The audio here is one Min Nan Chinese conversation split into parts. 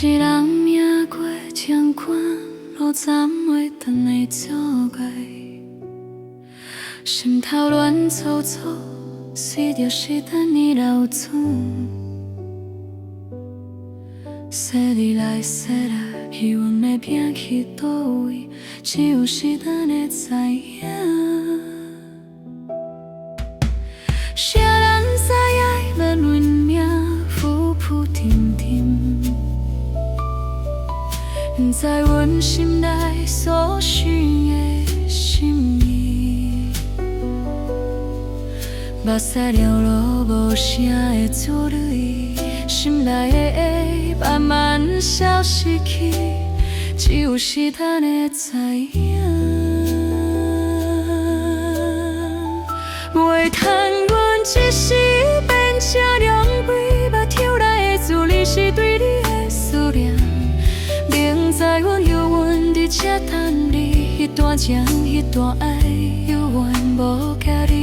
一人贏過乾坤，路怎會轉來做怪？心頭亂糟糟，隨著時間的流轉。踅裡來踅來去，阮的拼去佗位，只有時間會知影。誰人知愛欲論命，浮浮沉沉，毋知阮心內所想的心意。目屎流落無聲的珠淚，心內的愛慢慢消失去，只有時間會知影。袂通阮一時變成兩杯，目睭內的珠淚是對你的思念。明知阮猶原佇這等你，彼段情，彼段愛，猶原無甲你。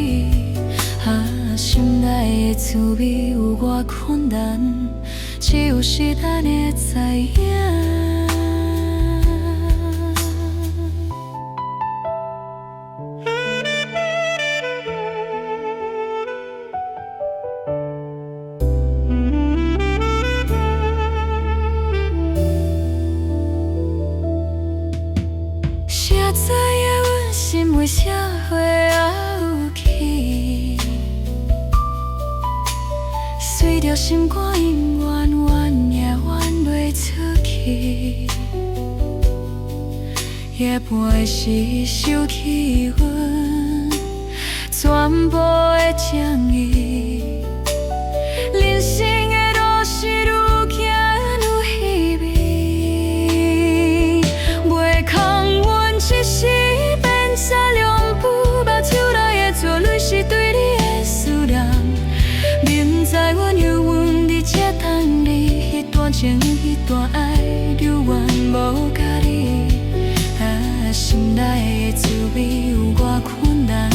啊，心內的滋味有偌困難，只有時間會知影。誰知影阮心為啥會漚去？隨著心肝永遠遠也遠袂出去。夜半時想起阮全部的情意，人生的路是愈行愈稀微，袂空阮一時變成兩步，目睭內的珠淚是對你的思念。明知阮猶原佇這等你，彼段情，彼段愛，猶原無甲你。啊，心內的滋味有偌困難，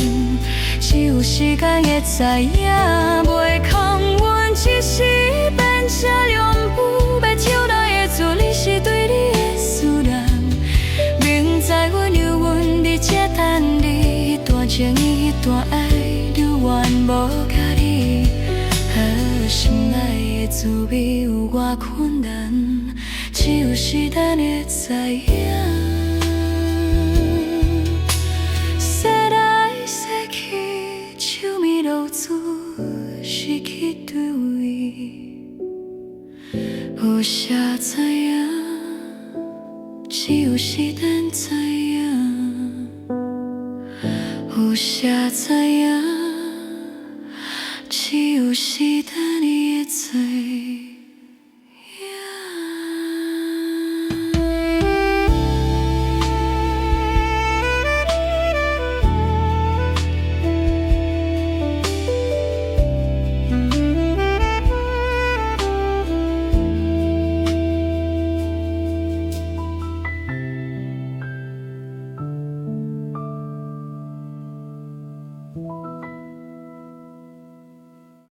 只有時間會知影。袂空阮一時變成兩步，目睭內的珠淚是對你的思念。明知阮猶原佇這等你，彼段情，彼段愛，猶原無甲你。啊，心內的滋味有偌困難，只有時間會知影。踅來踅去，手暝露珠是去佗位？有誰知影？只有時間知影。有誰知影？只有時間會知影。